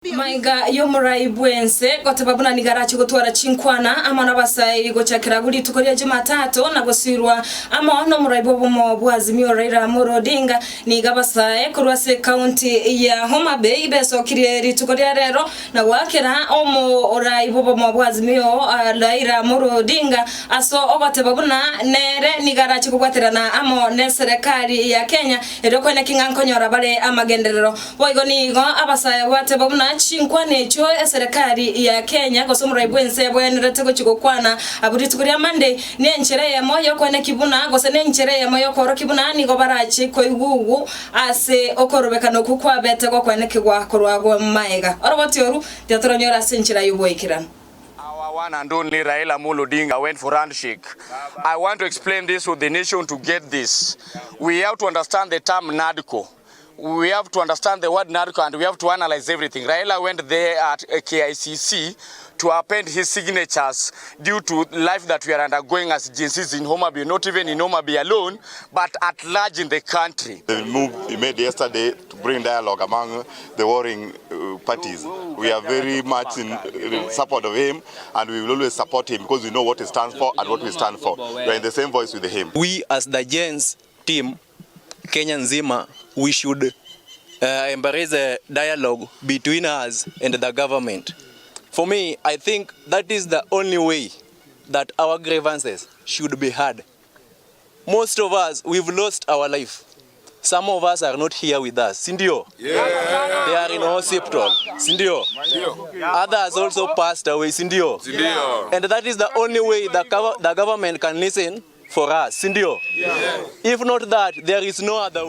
Maiga y'omorai bw'ense goteba buna nigo arache gotwara chinkwana amo n'abasae gochakera agwo rituko ria Jumatatu na gosirwa amo n'omorai bw'obomo bwa Azimio Raila Amolo Odinga. Nigo abasae korwa ase ekaunti ya Homa Bay besokirie rituko ria rero na goakera omorai bw'obomo bwa Azimio Raila Amolo Odinga ase ogoteba buna nere nigo arache kobwaterana amo neserekari ya Kenya erio koeneki ng'a nkonyora bare amagenderero. Boigo nigo abasae gwateba buna chinkwana echio eserekari ya Kenya gose omorai bw'ense ebwenerete gochia gokwana abwo rituko ria Monday nenchera eyemo y'okoeneki buna gose nenchera eyemo y'okoorokia buna nigo barache koigugu ase okorobekana okwo kwabete gokoenekigwa korwa agwo maega. Oroboti oru tiatoronyore ase enchera y'oboikeranu. Our one and only Raila Amolo Odinga went for handshake. I want to explain this for the nation to get this. We have to understand the term NADCO. We have to understand the word NADCO and we have to analyze everything. Raila went there at KICC to append his signatures due to life that we are undergoing as Gen Zs in Homa Bay, not even in Homa Bay alone, but at large in the country. The move he made yesterday to bring dialogue among the warring parties. We are very much in support of him and we will always support him because we know what he stands for and what we stand for. We are in the same voice with him. We as the Gens team Kenya nzima we should embrace a dialogue between us and the government. For me, I think that is the only way that our grievances should be heard. Most of us, we've lost our life. Some of us are not here with us, sindio? Yeah. They are in hospital, sindio? Others also passed away, sindio? Sindio. And that is the only way the, the government can listen for us, sindio? Yeah. If not that, there is no other way.